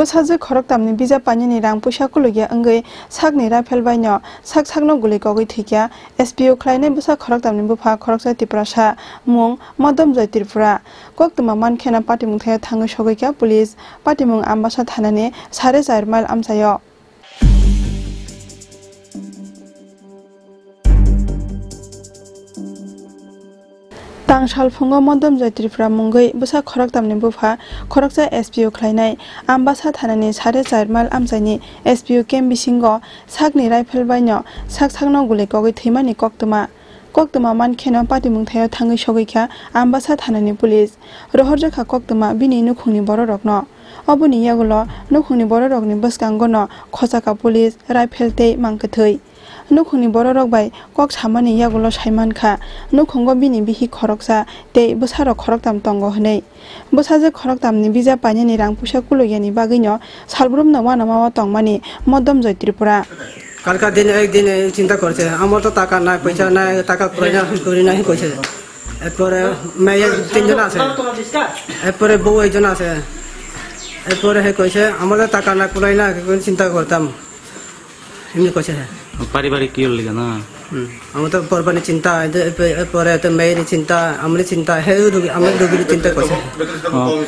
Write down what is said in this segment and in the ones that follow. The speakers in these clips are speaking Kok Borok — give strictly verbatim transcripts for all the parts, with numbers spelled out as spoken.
Bwsajwk khoroktamni visa painani rang puisa kulukya wngwi sakni rifle baino sak sakno guli kogwi thwikya. S P O khlainai bwsa khoroktamni bupha khoroksa Tiprasa mung Modom Joy Tripura. Koktwma mankheno patimung thaio thangwi sogwikha police, patimung Ambasa thanani sare char mile amchaio. Tang salphungo Modom Joy Tripura mungwi bwsa khoroktamni bupha khoroksa S P O khlainai Ambasa thanani sare char mile amchaini S P O camp bisingo sakni rifle baino sak sakno guli kogwi thwimani koktwma. Koktwma mankheno patimung thaio thangwi sogwikha Ambasa thanani police. Rohorjakha koktwma bini nukhungni bororokno. Oboni yagulo nukhungni bororokni bwskangono khochaka police, rifle tei mangkwthwi. Nukhungni bororok bai kok samani yagulo saimankha nukhungo bini bihik khoroksa tei bwsarok khoroktam tongo hwnwi. Bwsajwk khoroktamni visa painani rang puisa kulukyani bagwino salbrumno uanama o tongmani Modom Joy Tripura. কালকা দিন একদিন এই চিন্তা করছে, আমার তো টাকা নাই, পয়সা নাই, টাকা করি না, করি না, হে কইছে। এরপরে মেয়ে তিনজন আছে, এরপরে বউ একজন আছে। এরপরে হে কইছে, আমাদের টাকা নাই, কুলাই না, এখন চিন্তা করতাম। এমনি কইছে হে। পারিবারিক কি হল না? হুম, আমার তো পরবানি চিন্তা, এরপরে তো মেয়ের চিন্তা, আমার চিন্তা, হে রুগী, আমার রুগীর চিন্তা করছে।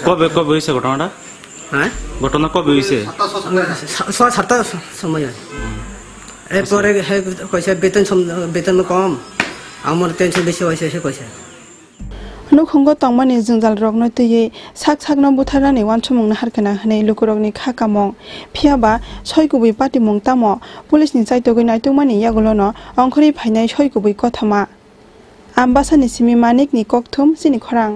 কবে, কবে হয়েছে ঘটনাটা? হ্যাঁ? ঘটনা কবে হয়েছে? ছ-, ছয় সাতটার সময় হয়। এরপরে হে কইছে বেতন সম-, বেতন কম, আমার টেনশন বেশি হয়েছে, হে কইছে। Nukhungo tongmani jwngjal rokno twiwi sak sakno butharnani uansukmung naharkhna hwnwi lukurokni kha kamung. Phiyaba soi kubui patimung tamo police ni chaitogwi naitukmani yagulono ongkhorwi phainai soi kubui kothoma. Ambasani simi Manik ni kokthum chini khorang.